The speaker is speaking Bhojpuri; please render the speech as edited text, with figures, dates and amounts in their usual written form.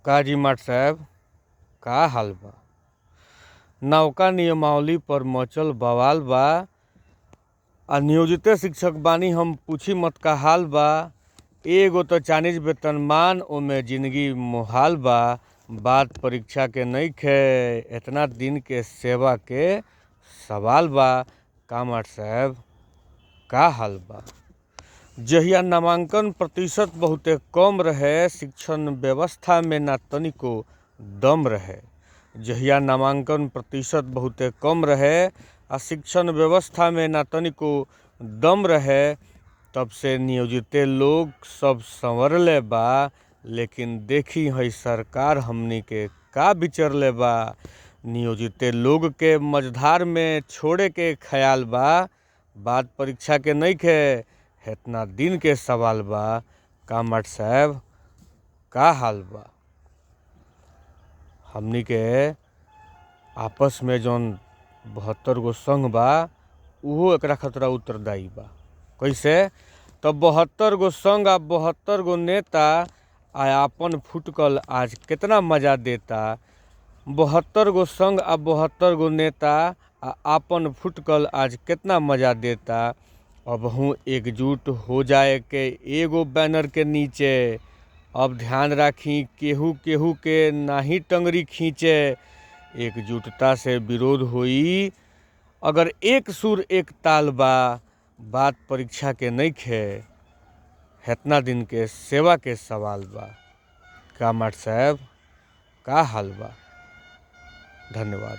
काजी माट साहब, का हाल बा? नवका नियमावली पर मचल बवाल बा। आ नियोजिते शिक्षक बानी हम, पूछी मत का हाल बा। एगो तो चाइनीज वेतनमान, ओमे जिंदगी मोहाल बा। बात परीक्षा के नइखे, एतना दिन के सेवा के सवाल बा। का माट साहब, का हाल बा? जहिया नामांकन प्रतिशत बहुते कम रहे, शिक्षण व्यवस्था में ना तनिको दम रहे। जहिया नामांकन प्रतिशत बहुते कम रहे आ शिक्षण व्यवस्था में ना तनिको दम रहे, तब से नियोजिते लोग सब संवरले बा। लेकिन देखी है सरकार हमनी के का विचरले बा। नियोजिते लोग के मझधार में छोड़े के ख्याल बा। बात परीक्षा के नइखे, एतना दिन के सवाल बा। का माट साहब, का हाल बा? हमनी के आपस में जौन 72 गो संघ बा, उहो एकरा खतरा उत्तरदायी बा। कैसे तो 72 गो संघ आ 72 गो नेता आ आपन फुटकल आज केतना मजा देता। 72 गो संघ आ 72 गो नेता आ आपन फुटकल आज केतना मजा देता। अबहू एकजुट हो जाए के एगो बैनर के नीचे। अब ध्यान राखी केहू केहू के नाही टंगरी खींचे। एकजुटता से विरोध होई अगर एक सुर एक ताल बा। बात परीक्षा के नइखे, हेतना दिन के सेवा के सवाल बा। का माट साहब, का हाल बा? धन्यवाद।